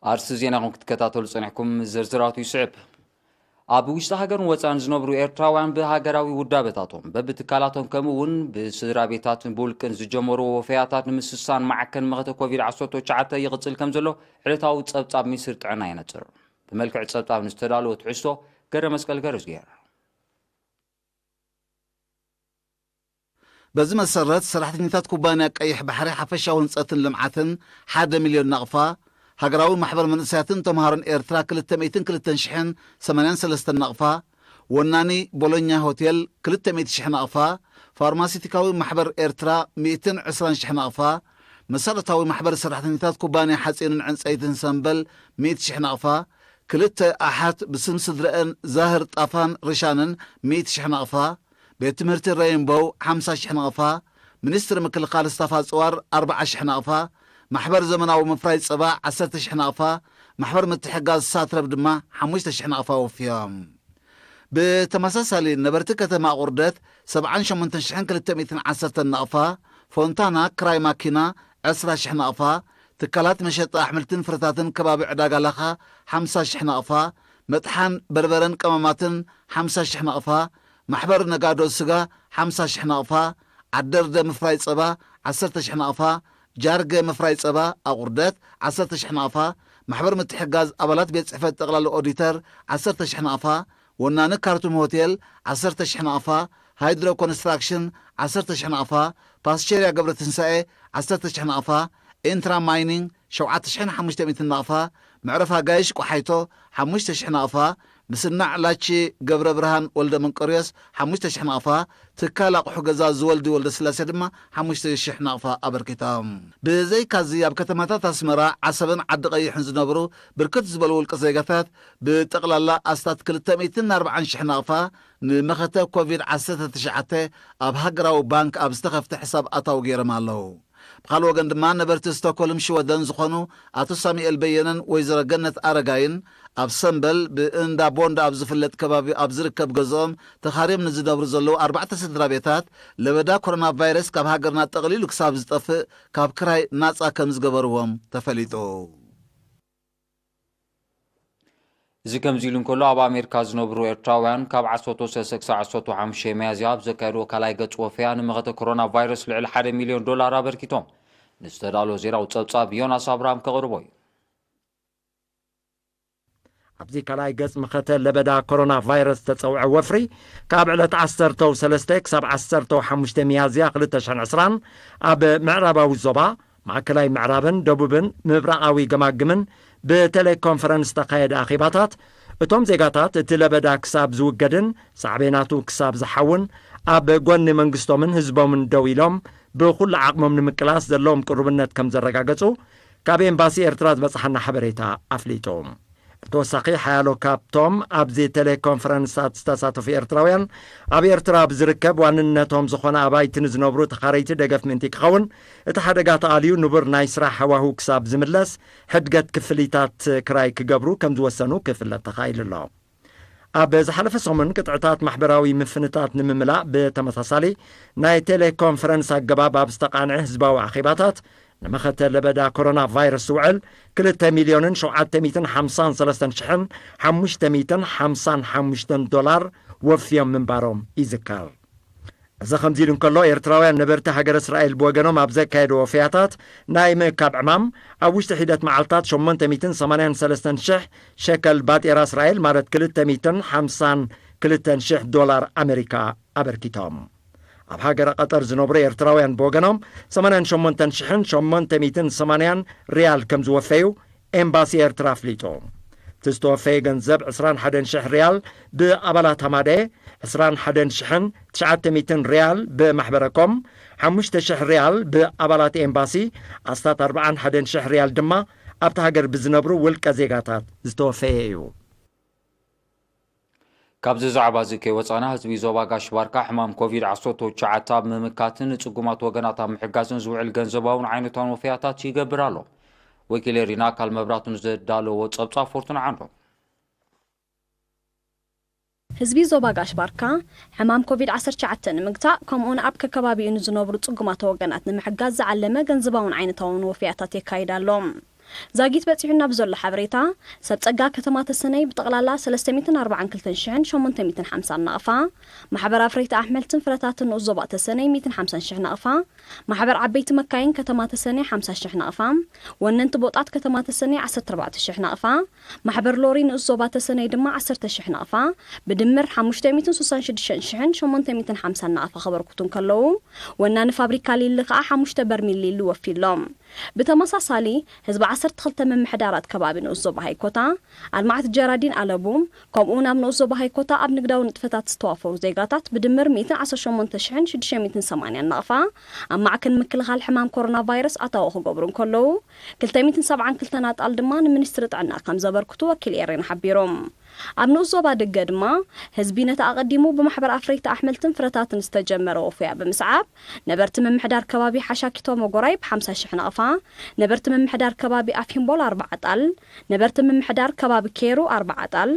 ኣርስቲ ዜናኹም ክትከታተሉ ጸኒሕኩም፣ ዝርዝራቱ ይስዕብ። ኣብ ውሽጢ ሃገርን ወጻእን ዝነብሩ ኤርትራውያን ብሃገራዊ ውዳበታቶም፣ በብትካላቶም፣ ከምኡ እውን ብስድራ ቤታትን ብውልቅን ዝጀመሩ ወፈያታት ንምስሳን፣ ማዕከን መኸተ ኮቪድ ዓሰርተ ትሽዓተ ይቕጽል ከም ዘሎ ዕለታዊ ጸብጻብ ሚኒስትሪ ጥዕና የነጽር። ብመልክዕ ጸብጻብ ንዝተዳለወ ትሕዝቶ፣ ገረ መስቀል ገረዝጊሄር። በዚ መሰረት፣ ሰራሕተኛታት ኩባንያ ቀይሕ ባሕሪ ሓፈሻዊ ህንጸትን ልምዓትን ሓደ ሚልዮን ናቕፋ፣ ሃገራዊ ማሕበር መንእሰያትን ተምሃሮን ኤርትራ ክልተ ሚእትን ክልተን ሽሕን ሰማንያን ሰለስተን ናቕፋ፣ ወናኒ ቦሎኛ ሆቴል ክልተ ሚእቲ ሽሕ ናቕፋ፣ ፋርማሲቲካዊ ማሕበር ኤርትራ ሚእትን ዕስራን ሽሕ ናቕፋ፣ መሰረታዊ ማሕበር ሰራሕተኛታት ኩባንያ ሓጺንን ዕንጸይትን ሰምበል ሚእቲ ሽሕ ናቕፋ፣ ክልተ ኣሓት ብስም ስድረአን ዛህር ጣፋን ርሻንን ሚእቲ ሽሕ ናቕፋ፣ ቤት ትምህርቲ ሬይንቦው ሓምሳ ሽሕ ናቕፋ፣ ሚኒስትሪ ምክልኻል ስታፍ ኣጽዋር ኣርብዓ ሽሕ ናቕፋ፣ ማሕበር ዘመናዊ ምፍራይ ጸባ ዓሰርተ ሽሕ ናቕፋ፣ ማሕበር ምትሕግጋዝ ሳትረብ ድማ ሓሙሽተ ሽሕ ናቕፋ ወፍዮም። ብተመሳሳሊ ነበርቲ ከተማ ኣቑርደት ሰብዓን ሸሞንተን ሽሕን ክልተ ሚእትን ዓሰርተን ናቕፋ፣ ፎንታና ክራይ ማኪና ዕስራ ሽሕ ናቕፋ፣ ትካላት መሸጣ ኣሕምልትን ፍረታትን ከባቢ ዕዳጋ ላኻ ሓምሳ ሽሕ ናቕፋ፣ መጥሓን በርበረን ቀመማትን ሓምሳ ሽሕ ናቕፋ፣ ማሕበር ነጋዶ ስጋ ሓምሳ ሽሕ ናቕፋ፣ ዓደርደ ምፍራይ ጸባ ዓሰርተ ሽሕ ናቕፋ፣ ጃርገ ምፍራይ ጸባ ኣቑርደት ዓሰርተ ሽሕ ናቕፋ፣ ማሕበር ምትሕጋዝ ኣባላት ቤት ጽሕፈት ጠቕላሊ ኦዲተር ዓሰርተ ሽሕ ናቕፋ፣ ወናኒ ካርቱም ሆቴል ዓሰርተ ሽሕ ናቕፋ፣ ሃይድሮ ኮንስትራክሽን ዓሰርተ ሽሕ ናቕፋ፣ ፓስቸርያ ገብረትንሳኤ ዓሰርተ ሽሕ ናቕፋ፣ ኢንትራ ማይኒንግ ሸውዓተ ሽሕን ሓሙሽተ ሚእትን ናቕፋ፣ መዕረፍ ኣጋይሽ ቆሓይቶ ሓሙሽተ ሽሕ ናቕፋ፣ ምስናዕ ላቺ ገብረ ብርሃን ወልደ መንቀርዮስ ሓሙሽተ ሽሕ ናቕፋ፣ ትካል ኣቑሑ ገዛ ዝወልዲ ወልደ ስላሴ ድማ ሓሙሽተ ሽሕ ናቕፋ ኣበርኪቶም። ብዘይካዚ ኣብ ከተማታት ኣስመራ፣ ዓሰብን ዓዲ ቀይሕን ዝነብሩ ብርክት ዝበሉ ውልቀ ዜጋታት ብጠቕላላ ኣስታት ክልተ ሚእትን ኣርብዓን ሽሕ ናቕፋ ንመኸተ ኮቪድ ዓሰርተ ትሽዓተ ኣብ ሃገራዊ ባንክ ኣብ ዝተኸፍተ ሕሳብ ኣታዊ ገይሮም ኣለዉ። ብኻልእ ወገን ድማ ነበርቲ ስቶኮልም ሽወደን ዝኾኑ ኣቶ ሳሙኤል በየነን ወይዘሮ ገነት ኣረጋይን ኣብ ሰምበል ብእንዳ ቦንዳ ኣብ ዝፍለጥ ከባቢ ኣብ ዝርከብ ገዝኦም ተኻርዮም ንዝነብሩ ዘለዉ ኣርባዕተ ስድራ ቤታት ለበዳ ኮሮና ቫይረስ ካብ ሃገርና ጠቕሊሉ ክሳብ ዝጠፍእ ካብ ክራይ ናጻ ከም ዝገበርዎም ተፈሊጡ። እዚ ከምዚ ኢሉ እንከሎ፣ ኣብ ኣሜሪካ ዝነብሩ ኤርትራውያን ካብ ዓሰርተ ሰለስተ ክሳብ ዓሰርተ ሓሙሽተ ሚያዝያ ኣብ ዘካየድዎ ካልኣይ ገጽ ወፈያ ንመኸተ ኮሮና ቫይረስ ልዕሊ ሓደ ሚልዮን ዶላር ኣበርኪቶም። ንዝተዳለወ ዜናዊ ጸብጻብ ዮናስ ኣብርሃም ከቕርቦ እዩ። ኣብዚ ካልኣይ ገጽ መኸተ ለበዳ ኮሮና ቫይረስ ዝተጸውዐ ወፍሪ፣ ካብ ዕለት ዓሰርተ ሰለስተ ክሳብ ዓሰርተ ሓሙሽተ ሚያዝያ ክልተ ሽሕን ዕስራን ኣብ ምዕራባዊ ዞባ፣ ማእከላይ ምዕራብን ደቡብን ምብራቓዊ ገማግምን ብቴሌኮንፈረንስ ዝተኻየደ ኣኼባታት፣ እቶም ዜጋታት እቲ ለበዳ ክሳብ ዝውገድን ሳዕቤናቱ ክሳብ ዝሓውን ኣብ ጎኒ መንግስቶምን ህዝቦምን ደው ኢሎም ብኹሉ ዓቕሞም ንምቅላስ ዘለዎም ቅሩብነት ከም ዘረጋገጹ ካብ ኤምባሲ ኤርትራ ዝበጽሓና ሓበሬታ ኣፍሊጡ። ብተወሳኺ፣ ሓያሎ ካብቶም ኣብዚ ቴሌኮንፈረንሳት ዝተሳተፉ ኤርትራውያን፣ ኣብ ኤርትራ ኣብ ዝርከብ ዋንነቶም ዝኾነ ኣባይቲ ንዝነብሩ ተኻረይቲ ደገፍ ምእንቲ ክኸውን፣ እቲ ሓደጋ ተኣልዩ ንቡር ናይ ስራሕ ሃዋህው ክሳብ ዝምለስ፣ ሕድገት ክፍሊታት ክራይ ክገብሩ ከም ዝወሰኑ ክፍለጥ ተኻኢሉ ኣሎ። ኣብ ዝሓለፈ ሰሙን፣ ቅጥዕታት ማሕበራዊ ምፍንታት ንምምላእ ብተመሳሳሊ ናይ ቴሌኮንፈረንስ ኣገባብ ኣብ ዝተቓንዐ ህዝባዊ ኣኼባታት፣ ንመኸተ ለበዳ ኮሮና ቫይረስ ዝውዕል ክልተ ሚልዮንን ሸውዓተ ሚእትን ሓምሳን ሰለስተን ሽሕን ሓሙሽተ ሚእትን ሓምሳን ሓሙሽተን ዶላር ወፍዮም ምንባሮም ይዝከር። እዚ ከምዚ ኢሉ እንከሎ፣ ኤርትራውያን ነበርቲ ሃገረ እስራኤል ብወገኖም ኣብ ዘካየድዎ ወፈያታት፣ ናይ ምእካብ ዕማም ኣብ ውሽጢ ሒደት መዓልታት ሸሞንተ ሚእትን ሰማንያን ሰለስተን ሽሕ ሸከል ባጤራ እስራኤል፣ ማለት ክልተ ሚእትን ሓምሳን ክልተን ሽሕ ዶላር ኣመሪካ ኣበርኪቶም። ኣብ ሃገረ ቀጠር ዝነብሩ ኤርትራውያን ብወገኖም፣ ሰማንያን ሸሞንተን ሽሕን ሸሞንተ ሚእትን ሰማንያን ሪያል ከም ዝወፈዩ ኤምባሲ ኤርትራ ኣፍሊጡ። እቲ ዝተወፈየ ገንዘብ ዕስራን ሓደን ሽሕ ሪያል ብኣባላት ሃማደ፣ ዕስራን ሓደን ሽሕን ትሽዓተ ሚእትን ሪያል ብማሕበረኮም፣ ሓሙሽተ ሽሕ ሪያል ብኣባላት ኤምባሲ፣ ኣስታት ኣርብዓን ሓደን ሽሕ ሪያል ድማ ኣብቲ ሃገር ብዝነብሩ ውልቀ ዜጋታት ዝተወፈየ እዩ። ካብዚ ዛዕባ እዚ ከይወጻና፣ ህዝቢ ዞባ ጋሽ ባርካ ሕማም ኮቪድ ዓሰርተ ትሽዓተ ኣብ ምምካትን ንጽጉማት ወገናት ኣብ ምሕጋዝን ዝውዕል ገንዘባውን ዓይነታውን ወፈያታት ይገብር ኣሎ። ወኪል ኤሪና ኣካል መብራቱ ንዘዳለዎ ጸብጻብ ፎርቱና ዓንዶም። ህዝቢ ዞባ ጋሽ ባርካ ሕማም ኮቪድ ዓሰርተ ትሽዓተ ንምግታእ፣ ከምኡውን ኣብ ከከባቢኡ ንዝነብሩ ጽጉማት ወገናት ንምሕጋዝ ዝዓለመ ገንዘባውን ዓይነታውን ወፈያታት የካይድ ኣሎ። ዛጊት በጺሑና ብዘሎ ሓበሬታ፣ ሰብ ጸጋ ከተማ ተሰነይ ብጠቕላላ ሰለስተ ሚእትን ኣርባዓን ክልተን ሽሕን ሸሞንተ ሚእትን ሓምሳን ናቕፋ፣ ማሕበር ኣፍረይቲ ኣሕምልትን ፍረታትን ንኡስ ዞባ ተሰነይ ሚእትን ሓምሳን ሽሕ ናቕፋ፣ ማሕበር ዓበይቲ መካይን ከተማ ተሰነይ ሓምሳ ሽሕ ናቕፋ፣ ወነንቲ ቦጣት ከተማ ተሰነይ ዓሰርተ ኣርባዕተ ሽሕ ናቕፋ፣ ማሕበር ሎሪ ንኡስ ዞባ ተሰነይ ድማ ዓሰርተ ሽሕ ናቕፋ፣ ብድምር ሓሙሽተ ሚእትን ስሳን ሽዱሽተን ሽሕን ሸሞንተ ሚእትን ሓምሳን ናቕፋ ከበርክቱ እንከለዉ፣ ወናኒ ፋብሪካ ሊሊ ከኣ ሓሙሽተ በርሚል ሊሊ ወፊሎም። ብተመሳሳሊ፣ ህዝቢ ዓሰርተ ክልተ ምምሕዳራት ከባቢ ንኡስ ዞባ ሃይኮታ፣ ኣልማዕቲ ጀራዲን ኣለቡ፣ ከምኡ እውን ኣብ ንኡስ ዞባ ሃይኮታ ኣብ ንግዳዊ ንጥፈታት ዝተዋፈሩ ዜጋታት ብድምር ሚእትን ዓሰርተ ሸሞንተ ሽሕን ሽዱሽተ ሚእትን ሰማንያን ናቕፋ ኣብ ማዕከን ምክልኻል ሕማም ኮሮና ቫይረስ ኣታዊ ክገብሩ እንከለዉ፣ ክልተ ሚእትን ሰብዓን ክልተን ኣጣል ድማ ንሚኒስትሪ ጥዕና ከም ዘበርክቱ ወኪል ኤሬና ሓቢሩ። ኣብ ንኡስ ዞባ ድገ ድማ፣ ህዝቢ ነቲ ኣቐዲሙ ብማሕበር ኣፍረይቲ ኣሕምልትን ፍረታትን ዝተጀመረ ወፍያ ብምስዓብ፣ ነበርቲ ምምሕዳር ከባቢ ሓሻኪቶ መጎራይ ብሓምሳ ሽሕ ናቕፋ፣ ነበርቲ ምምሕዳር ከባቢ ኣፊምቦል ኣርባዓ ኣጣል፣ ነበርቲ ምምሕዳር ከባቢ ኬሩ ኣርባዓ ኣጣል፣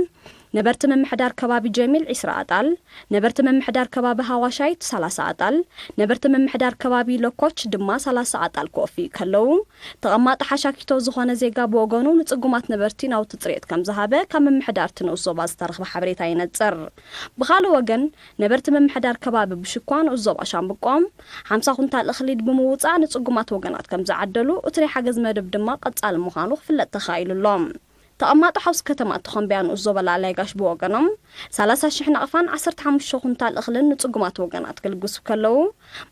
ነበርቲ ምምሕዳር ከባቢ ጀሚል ዒስራ ኣጣል፣ ነበርቲ ምምሕዳር ከባቢ ሃዋሻይት ሰላሳ ኣጣል፣ ነበርቲ ምምሕዳር ከባቢ ለኮች ድማ ሰላሳ ኣጣል ክወፍዩ ከለዉ፣ ተቐማጢ ሓሻኪቶ ዝኾነ ዜጋ ብወገኑ ንጽጉማት ነበርቲ ናውቲ ጽሬት ከም ዝሃበ ካብ ምምሕዳር እቲ ንኡስ ዞባ ዝተረኽበ ሓበሬታ ይነጽር። ብኻልእ ወገን፣ ነበርቲ ምምሕዳር ከባቢ ብሽኳ ንኡስ ዞባ ሻምብቆ፣ ሓምሳ ኩንታል እኽሊ ብምውጻእ ንጽጉማት ወገናት ከም ዝዓደሉ፣ እቲ ናይ ሓገዝ መደብ ድማ ቀጻሊ ምዃኑ ክፍለጥ ተኻኢሉ ኣሎ። ተቐማጦ ሓውሲ ከተማ ተኾምቢያ ንኡስ ዞባ ላዕላይ ጋሽ ብወገኖም፣ ሰላሳ ሽሕ ናቕፋን ዓሰርተ ሓሙሽተ ኩንታል እኽልን ንጽጉማት ወገናት ክልግሱ ከለዉ፣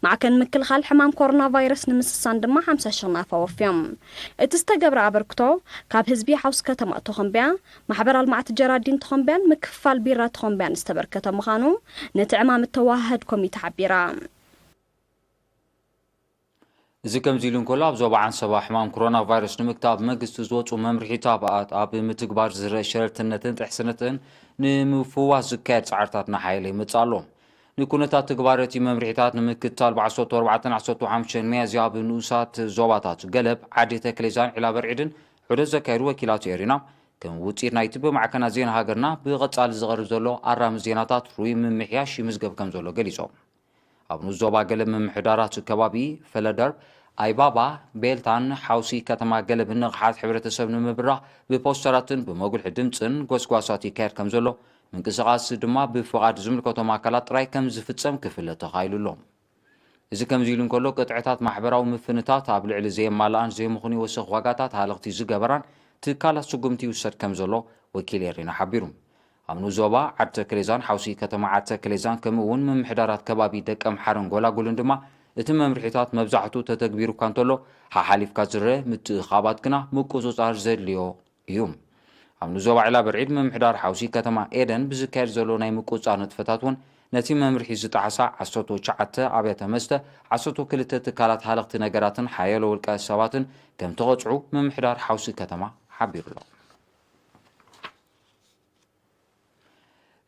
ማዕከን ምክልኻል ሕማም ኮሮና ቫይረስ ንምስሳን ድማ ሓምሳ ሽሕ ናቕፋ ወፍዮም። እቲ ዝተገብረ ኣበርክቶ፣ ካብ ህዝቢ ሓውሲ ከተማ ተኾምቢያ፣ ማሕበር ኣልማዕቲ ጀራዲን ተኾምቢያን ምክፍፋል ቢራ ተኾምቢያን ዝተበርከተ ምዃኑ፣ ነቲ ዕማም እተወሃህድ ኮሚተ ሓቢራ። እዚ ከምዚ ኢሉ እንከሎ፣ ኣብ ዞባ ዓንሰባ ሕማም ኮሮና ቫይረስ ንምክታብ ብመንግስቲ ዝወፁ መምርሒታት ኣብ ምትግባር ዝረአ ሸለልትነትን ጥሕስነትን ንምፍዋስ ዝካየድ ፃዕርታት እናሓየለ ይመፅእ ኣሎ። ንኩነታት ትግባረ እቲ መምርሒታት ንምክትታል፣ ብዓሰርተ ኣርባዕተን ዓሰርተ ሓሙሽተን ሚያዝያ ኣብ ንኡሳት ዞባታት ገለብ፣ ዓዲ ተክሌዛን ዒላ በርዒድን ዑደት ዘካየዱ ወኪላት ኤሪና፣ ከም ውፅኢት ናይቲ ብማዕከናት ዜና ሃገርና ብቐፃሊ ዝቐርብ ዘሎ ኣራሚ ዜናታት ርኡይ ምምሕያሽ ይምዝገብ ከም ዘሎ ገሊፆም። ኣብ ንኡስ ዞባ ገለብ ምምሕዳራት ከባቢ ፈለደር፣ ኣይባባ፣ ቤልታን ሓውሲ ከተማ ገለብን ንቕሓት ሕብረተሰብ ንምብራኽ ብፖስተራትን ብመጉልሒ ድምፅን ጎስጓሳት ይካየድ ከም ዘሎ፣ ምንቅስቓስ ድማ ብፍቓድ ዝምልከቶም ኣካላት ጥራይ ከም ዝፍጸም ክፍለጥ ተኻኢሉ ኣሎ። እዚ ከምዚ ኢሉ እንከሎ፣ ቅጥዕታት ማሕበራዊ ምፍንታት ኣብ ልዕሊ ዘየማልኣን ዘይምኽኑይ ወሰኽ ዋጋታት ሃለኽቲ ዝገበራን ትካላት ስጉምቲ ይውሰድ ከም ዘሎ ወኪል ኤሪና ሓቢሩ። ኣብ ንኡስ ዞባ ዓዲ ተክሌዛን ሓውሲ ከተማ ዓዲ ተክሌዛን ከምኡ እውን ምምሕዳራት ከባቢ ደቀምሓርን ጎላጉልን ድማ እቲ መምርሒታት መብዛሕቱ ተተግቢሩ እኳ እንተሎ፣ ሓሓሊፍካ ዝረአ ምትእኻባት ግና ምቁጽጻር ዘድልዮ እዩ። ኣብ ንኡስ ዞባ ዒላ በርዒድ ምምሕዳር ሓውሲ ከተማ ኤደን ብዝካየድ ዘሎ ናይ ምቁጽጻር ንጥፈታት እውን ነቲ መምርሒ ዝጠሓሳ ዓሰርተ ትሽዓተ ኣብያተ መስተ፣ ዓሰርተ ክልተ ትካላት ሃለኽቲ ነገራትን ሓያሎ ውልቀ ሰባትን ከም ተቐጽዑ ምምሕዳር ሓውሲ ከተማ ሓቢሩ ኣሎ።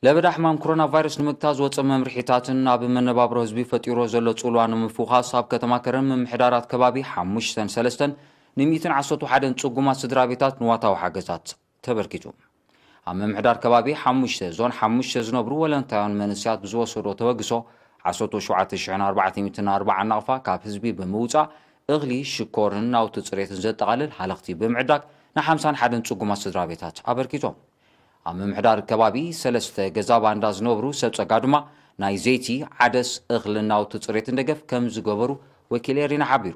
ለበዳ ሕማም ኮሮና ቫይረስ ንምግታእ ዝወፀ መምርሒታትን ኣብ መነባብሮ ህዝቢ ፈጢሮ ዘሎ ፅልዋ ንምፍዃስ ኣብ ከተማ ከረን ምምሕዳራት ከባቢ ሓሙሽተን ሰለስተን ንሚእትን ዓሰርተ ሓደን ፅጉማት ስድራ ቤታት ንዋታዊ ሓገዛት ተበርኪቱ። ኣብ ምምሕዳር ከባቢ ሓሙሽተ ዞን ሓሙሽተ ዝነብሩ ወለንታውያን መንእሰያት ብዝወሰዶ ተበግሶ ዓሰርተ ሸውዓተ ሽሕን ኣርባዕተ ሚእትን ኣርባዓን ናቕፋ ካብ ህዝቢ ብምውፃእ እኽሊ፣ ሽኮርን ናውቲ ፅሬትን ዘጠቓልል ሃለኽቲ ብምዕዳግ ንሓምሳን ሓደን ፅጉማት ስድራ ቤታት ኣበርኪቶም። ኣብ ምምሕዳር ከባቢ ሰለስተ ገዛ ባንዳ ዝነብሩ ሰብ ጸጋ ድማ ናይ ዘይቲ፣ ዓደስ፣ እኽልን ናውቲ ጽሬትን ደገፍ ከም ዝገበሩ ወኪል ኤሪና ሓቢሩ።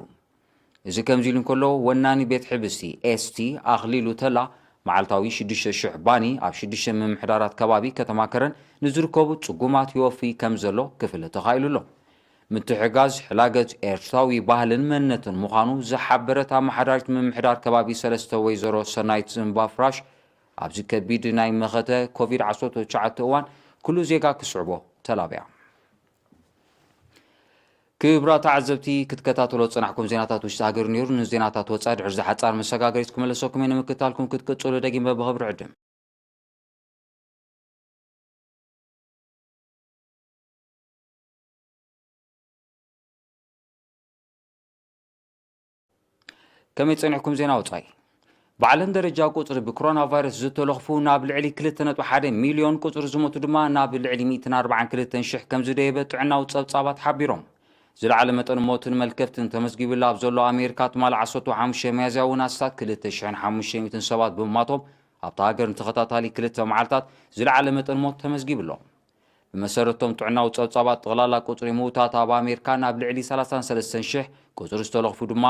እዚ ከምዚ ኢሉ እንከሎ፣ ወናኒ ቤት ሕብስቲ ኤስቲ ኣኽሊሉ ተላ፣ መዓልታዊ ሽዱሽተ ሽሕ ባኒ ኣብ ሽዱሽተ ምምሕዳራት ከባቢ ከተማ ከረን ንዝርከቡ ጽጉማት ይወፊ ከም ዘሎ ክፍለጥ ተኻኢሉ ኣሎ። ምትሕጋዝ ሕላገት ኤርትራዊ ባህልን መንነትን ምዃኑ ዝሓበረት ኣመሓዳሪት ምምሕዳር ከባቢ ሰለስተ ወይዘሮ ሰናይት እምባፍራሽ፣ ኣብዚ ከቢድ ናይ መኸተ ኮቪድ ዓሰርተ ትሽዓተ እዋን ኩሉ ዜጋ ክስዕቦ ተላብያ። ክቡራት ተዓዘብቲ፣ ክትከታተሎ ዝጸናሕኩም ዜናታት ውሽጢ ሃገር ነይሩ። ንዜናታት ወጻኢ ድሕሪ ዝሓጻር መሰጋገሪት ክመለሰኩም እየ። ንምክትታልኩም ክትቅጽሉ ደጊመ ብኽብሪ ዕድም። ከመይ ጸኒሕኩም ዜና ወጻኢ? ብዓለም ደረጃ ቁጽሪ ብኮሮና ቫይረስ ዝተለኽፉ ናብ ልዕሊ ክልተ ነጥቢ ሓደ ሚልዮን ቁጽሪ ዝሞቱ ድማ ናብ ልዕሊ ሚእትን ኣርባዓን ክልተን ሽሕ ከም ዝደየበ ጥዕናዊ ጸብጻባት ሓቢሮም። ዝለዓለ መጠን ሞትን መልከፍትን ተመዝጊቡላ ኣብ ዘሎ ኣሜሪካ፣ ትማሊ ዓሰርተ ሓሙሽተ ሚያዝያ እውን ኣስታት ክልተ ሽሕን ሓሙሽተ ሚእትን ሰባት ብምማቶም፣ ኣብታ ሃገር ንተኸታታሊ ክልተ መዓልታት ዝለዓለ መጠን ሞት ተመዝጊቡ ኣሎ። ብመሰረቶም ጥዕናዊ ጸብጻባት፣ ጠቕላላ ቁጽሪ ምውታት ኣብ ኣሜሪካ ናብ ልዕሊ ሰላሳን ሰለስተን ሽሕ፣ ቁጽሪ ዝተለኽፉ ድማ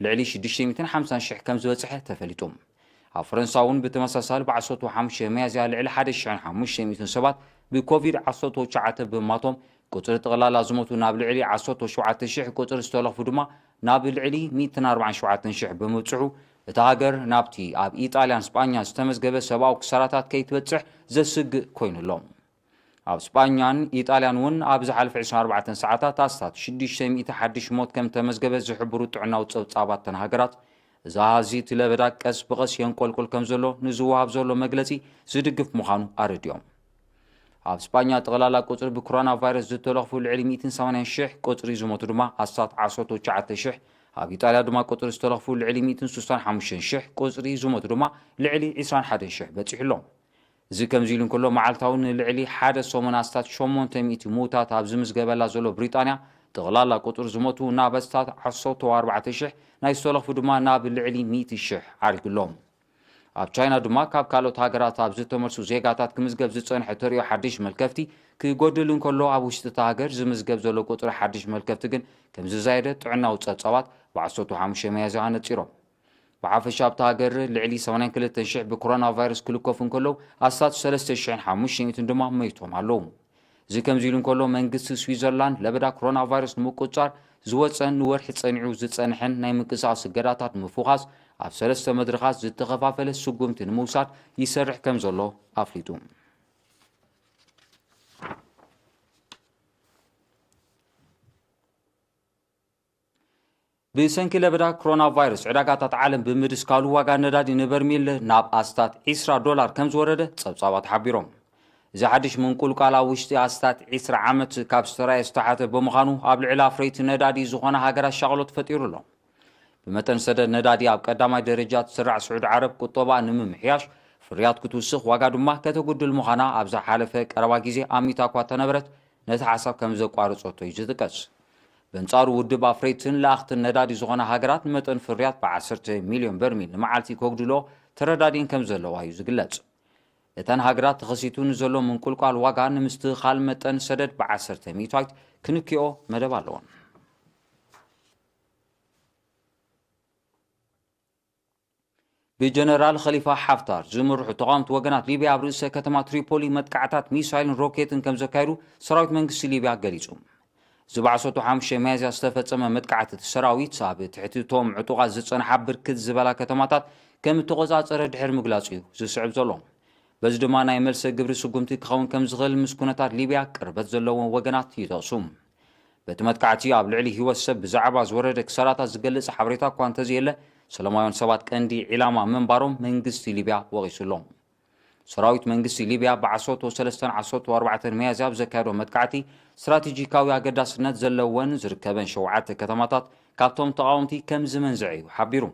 ልዕሊ ሽዱሽተ ሚእትን ሓምሳን ሽሕ ከም ዝበጽሐ ተፈሊጡ። ኣብ ፈረንሳ እውን ብተመሳሳሊ፣ ብ ዓሰርተ ሓሙሽተ ሚያዝያ ልዕሊ ሓደ ሽሕን ሓሙሽተ ሚእትን ሰባት ብኮቪድ ዓሰርተ ትሽዓተ ብምማቶም፣ ቁጽሪ ጠቕላላ ዝሞቱ ናብ ልዕሊ ዓሰርተ ሸውዓተ ሽሕ፣ ቁጽሪ ዝተለኽፉ ድማ ናብ ልዕሊ ሚእትን ኣርባዓን ሸውዓተን ሽሕ ብምብጽሑ፣ እታ ሃገር ናብቲ ኣብ ኢጣልያን ስጳኛን ዝተመዝገበ ሰብኣዊ ክሳራታት ከይትበጽሕ ዘስግእ ኮይኑ ኣሎ። ኣብ ስጳኛን ኢጣልያን እውን ኣብ ዝሓለፈ ዕስራን ኣርባዕተን ሰዓታት ኣስታት ሽዱሽተ ሚእቲ ሓድሽ ሞት ከም ተመዝገበ ዝሕብሩ ጥዕናዊ ጸብጻባት እተን ሃገራት፣ እዚ ኣሃዝ እቲ ለበዳ ቀስ ብቐስ የንቆልቁል ከም ዘሎ ንዝወሃብ ዘሎ መግለጺ ዝድግፍ ምዃኑ ኣረዲኦም። ኣብ ስጳኛ ጠቕላላ ቁጽሪ ብኮሮና ቫይረስ ዝተለኽፉ ልዕሊ ሚእትን ሰማንያን ሽሕ፣ ቁጽሪ ዝሞቱ ድማ ኣስታት ዓሰርተ ትሽዓተ ሽሕ፣ ኣብ ኢጣልያ ድማ ቁጽሪ ዝተለኽፉ ልዕሊ ሚእትን ስሳን ሓሙሽተን ሽሕ፣ ቁጽሪ ዝሞቱ ድማ ልዕሊ ዕስራን ሓደን ሽሕ በጺሑ ኣሎ። እዚ ከምዚ ኢሉ እንከሎ፣ መዓልታዊ ንልዕሊ ሓደ ሰሙን ኣስታት ሸሞንተ ሚእቲ ምዉታት ኣብ ዝምዝገበላ ዘሎ ብሪጣንያ፣ ጠቕላላ ቁጽሪ ዝሞቱ ናብ ኣስታት ዓሰርተ ኣርባዕተ ሽሕ፣ ናይ ዝተለኽፉ ድማ ናብ ልዕሊ ሚእቲ ሽሕ ዓሪጉ ኣሎ። ኣብ ቻይና ድማ ካብ ካልኦት ሃገራት ኣብ ዝተመልሱ ዜጋታት ክምዝገብ ዝጸንሐ ተርእዮ ሓድሽ መልከፍቲ ክጎድል እንከሎ፣ ኣብ ውሽጢ እታ ሃገር ዝምዝገብ ዘሎ ቁጽሪ ሓድሽ መልከፍቲ ግን ከም ዝዛየደ ጥዕናዊ ጸብጻባት ብ ዓሰርተ ሓሙሽተ ሚያዝያ ኣነጺሮም። ብሓፈሻ ኣብታ ሃገር ልዕሊ ሰማንያን ክልተን ሽሕ ብኮሮና ቫይረስ ክልከፉ እንከለዉ፣ ኣስታት ሰለስተ ሽሕን ሓሙሽተ ሚእትን ድማ መይቶም ኣለዉ። እዚ ከምዚ ኢሉ እንከሎ፣ መንግስቲ ስዊዘርላንድ ለበዳ ኮሮና ቫይረስ ንምቁጽጻር ዝወጸን ንወርሒ ጸኒዑ ዝጸንሐን ናይ ምንቅስቓስ እገዳታት ንምፍዃስ ኣብ ሰለስተ መድረኻት ዝተኸፋፈለ ስጉምቲ ንምውሳድ ይሰርሕ ከም ዘሎ ኣፍሊጡ። ብሰንኪ ለበዳ ኮሮና ቫይረስ ዕዳጋታት ዓለም ብምድስካሉ፣ ዋጋ ነዳዲ ንበርሚል ናብ ኣስታት ዕስራ ዶላር ከም ዝወረደ ጸብጻባት ሓቢሮም። እዚ ሓድሽ ምንቁልቋል ኣብ ውሽጢ ኣስታት ዕስራ ዓመት ካብ ዝተራእየ ዝተሓተ ብምዃኑ፣ ኣብ ልዕሊ ኣፍረይቲ ነዳዲ ዝኾና ሃገራት ሻቕሎት ፈጢሩ ኣሎ። ብመጠን ሰደድ ነዳዲ ኣብ ቀዳማይ ደረጃ ትስራዕ ስዑዲ ዓረብ፣ ቁጠባኣ ንምምሕያሽ ፍርያት ክትውስኽ፣ ዋጋ ድማ ከተጉድል ምዃና ኣብ ዝሓለፈ ቀረባ ግዜ ኣሚታ እኳ እንተነበረት፣ ነቲ ሓሳብ ከም ዘቋረጸቶ እዩ ዝጥቀስ። በንጻሩ፣ ውድብ ኣፍረይትን ለኣኽትን ነዳዲ ዝኾና ሃገራት ንመጠን ፍርያት ብዓሰርተ ሚልዮን በርሚል ንመዓልቲ ከጉድሎ ተረዳዲን ከም ዘለዋ እዩ ዝግለጽ። እተን ሃገራት ተኸሲቱ ንዘሎ ምንቁልቋል ዋጋ ንምስትኽኻል፣ መጠን ሰደድ ብዓሰርተ ሚእታዊት ክንክዮ መደብ ኣለወን። ብጀነራል ኸሊፋ ሓፍታር ዝምርሑ ተቓወምቲ ወገናት ሊብያ ኣብ ርእሰ ከተማ ትሪፖሊ መጥቃዕታት ሚሳይልን ሮኬትን ከም ዘካየዱ ሰራዊት መንግስቲ ሊብያ ገሊጹ። እዚ ብ ዓሰርተ ሓሙሽተ ሚያዝያ ዝተፈጸመ መጥቃዕቲ፣ እቲ ሰራዊት ኣብ ትሕቲ እቶም ዕጡቓት ዝጸንሓ ብርክት ዝበላ ከተማታት ከም እተቖጻጸረ ድሕሪ ምግላጹ እዩ ዝስዕብ ዘሎ። በዚ ድማ ናይ መልሰ ግብሪ ስጉምቲ ክኸውን ከም ዝኽእል ምስ ኩነታት ሊብያ ቅርበት ዘለዎም ወገናት ይጠቕሱ። በቲ መጥቃዕቲ ኣብ ልዕሊ ህይወት ሰብ ብዛዕባ ዝወረደ ክሳራታት ዝገልጽ ሓበሬታ እኳ እንተዘየለ፣ ሰላማውያን ሰባት ቀንዲ ዒላማ ምንባሮም መንግስቲ ሊብያ ወቒሱ ኣሎ። ሰራዊት መንግስቲ ሊብያ ብ ዓሰርተ ሰለስተን ዓሰርተ ኣርባዕተን ሚያዝያ ኣብ ዘካየዶ መጥቃዕቲ፣ ስትራቴጂካዊ ኣገዳስነት ዘለወን ዝርከበን ሸውዓተ ከተማታት ካብቶም ተቓወምቲ ከም ዝመንዝዐ እዩ ሓቢሩ።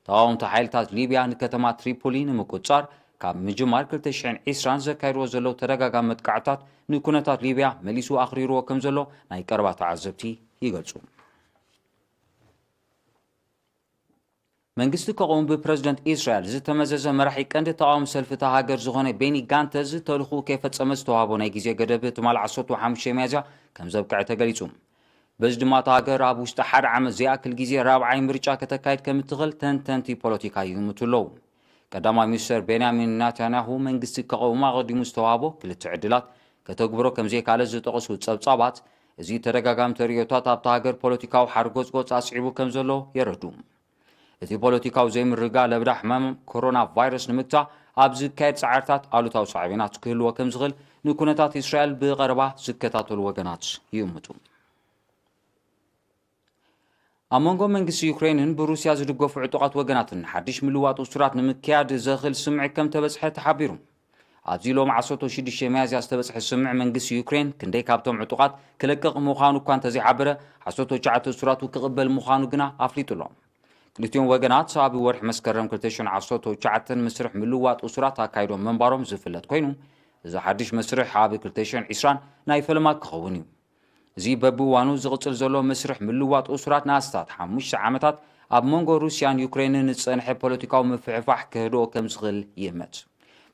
ተቓወምቲ ሓይልታት ሊብያ ንከተማ ትሪፖሊ ንምቁጽጻር ካብ ምጅማር ክልተ ሽሕን ዕስራን ዘካይድዎ ዘለዉ ተደጋጋሚ መጥቃዕታት፣ ንኩነታት ሊብያ መሊሱ ኣኽሪርዎ ከም ዘሎ ናይ ቀረባ ተዓዘብቲ ይገልጹ። መንግስቲ ከቕውም ብፕረዚደንት እስራኤል ዝተመዘዘ መራሒ ቀንዲ ተቓዋሚ ሰልፊ እታ ሃገር ዝኾነ ቤኒ ጋንተዝ፣ ተልእኹኡ ከይፈጸመ ዝተዋህቦ ናይ ግዜ ገደብ ትማል ዓሰርተ ሓሙሽተ ሚያዝያ ከም ዘብቅዐ ተገሊጹ። በዚ ድማ እታ ሃገር ኣብ ውሽጢ ሓደ ዓመት ዘይኣክል ግዜ ራብዓይ ምርጫ ከተካይድ ከም እትኽእል ተንተንቲ ፖለቲካ ይግምቱ ኣለዉ። ቀዳማይ ሚኒስተር ቤንያሚን ናታንያሁ መንግስቲ ከቐውም ኣቐዲሙ ዝተዋህቦ ክልተ ዕድላት ከተግብሮ ከም ዘይከኣለ ዝጠቐሱ ጸብጻባት፣ እዚ ተደጋጋሚ ተርእዮታት ኣብታ ሃገር ፖለቲካዊ ሓርጎጽጎጽ ኣስዒቡ ከም ዘሎ የረድኡ። እቲ ፖለቲካዊ ዘይምርግጋእ ለበዳ ሕማም ኮሮና ቫይረስ ንምግታእ ኣብ ዝካየድ ጻዕርታት ኣሉታዊ ሳዕቤናት ክህልዎ ከም ዝኽእል ንኩነታት እስራኤል ብቐረባ ዝከታተሉ ወገናት ይእምቱ። ኣብ መንጎ መንግስቲ ዩክሬንን ብሩስያ ዝድገፉ ዕጡቓት ወገናትን ሓድሽ ምልዋጥ እሱራት ንምክያድ ዘኽእል ስምዒ ከም ተበጽሐ ተሓቢሩ። ኣብዚ ሎም ዓሰርተ ሽዱሽተ ሚያዝያ ዝተበጽሐ ስምዒ፣ መንግስቲ ዩክሬን ክንደይ ካብቶም ዕጡቓት ክለቅቕ ምዃኑ እኳ እንተዘይሓበረ፣ ዓሰርተ ትሽዓተ እሱራቱ ክቕበል ምዃኑ ግና ኣፍሊጡ ኣሎ። ክልቲኦም ወገናት ኣብ ወርሒ መስከረም ክልተ ሽሕን ዓሰርተ ትሽዓተን መስርሕ ምልዋጥ እሱራት ኣካይዶም ምንባሮም ዝፍለጥ ኮይኑ፣ እዚ ሓድሽ መስርሕ ኣብ ክልተ ሽሕን ዕስራን ናይ ፈለማ ክኸውን እዩ። እዚ በብእዋኑ ዝቕጽል ዘሎ መስርሕ ምልዋጥ እሱራት ንኣስታት ሓሙሽተ ዓመታት ኣብ መንጎ ሩስያን ዩክሬንን ዝጸንሐ ፖለቲካዊ ምፍሕፋሕ ክህድኦ ከም ዝኽእል ይእመት።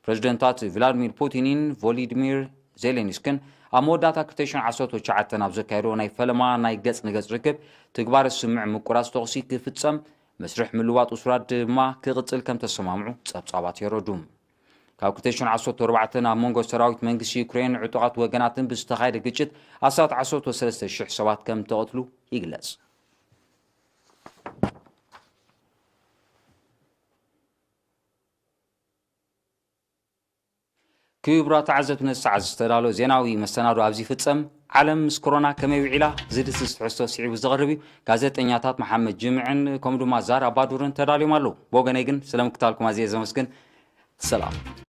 ፕረዚደንታት ቭላድሚር ፑቲንን ቮሊድሚር ዜሌንስክን ኣብ መወዳእታ ክልተ ሽሕን ዓሰርተ ትሽዓተን ኣብ ዘካየድዎ ናይ ፈለማ ናይ ገጽ ንገጽ ርክብ፣ ትግባረ ስምምዕ ምቁራጽ ተኹሲ ክፍጸም፣ መስርሕ ምልዋጥ እሱራት ድማ ክቕጽል ከም ተሰማምዑ ጸብጻባት የረዱ። ካብ ክልተ ሽሕን ዓሰርተ ኣርባዕተን ኣብ መንጎ ሰራዊት መንግስቲ ዩክሬን ዕጡቓት ወገናትን ብዝተኻየደ ግጭት ኣስታት ዓሰርተ ሰለስተ ሽሕ ሰባት ከም ተቐትሉ ይግለጽ። ክቡራት ተዓዘብቲ፣ ነዚ ሰዓት ዝተዳሎ ዜናዊ መሰናዶ ኣብዚ ይፍጸም። ዓለም ምስ ኮሮና ከመይ ውዒላ ዝድስስ ትሕዝቶ ስዒቡ ዝቐርብ እዩ። ጋዜጠኛታት መሓመድ ጅምዕን ከምኡ ድማ ዛራ ባዱርን ተዳልዮም ኣለዉ። ብወገነይ ግን ስለ ምክታልኩም ኣዝየ ዘመስግን። ሰላም።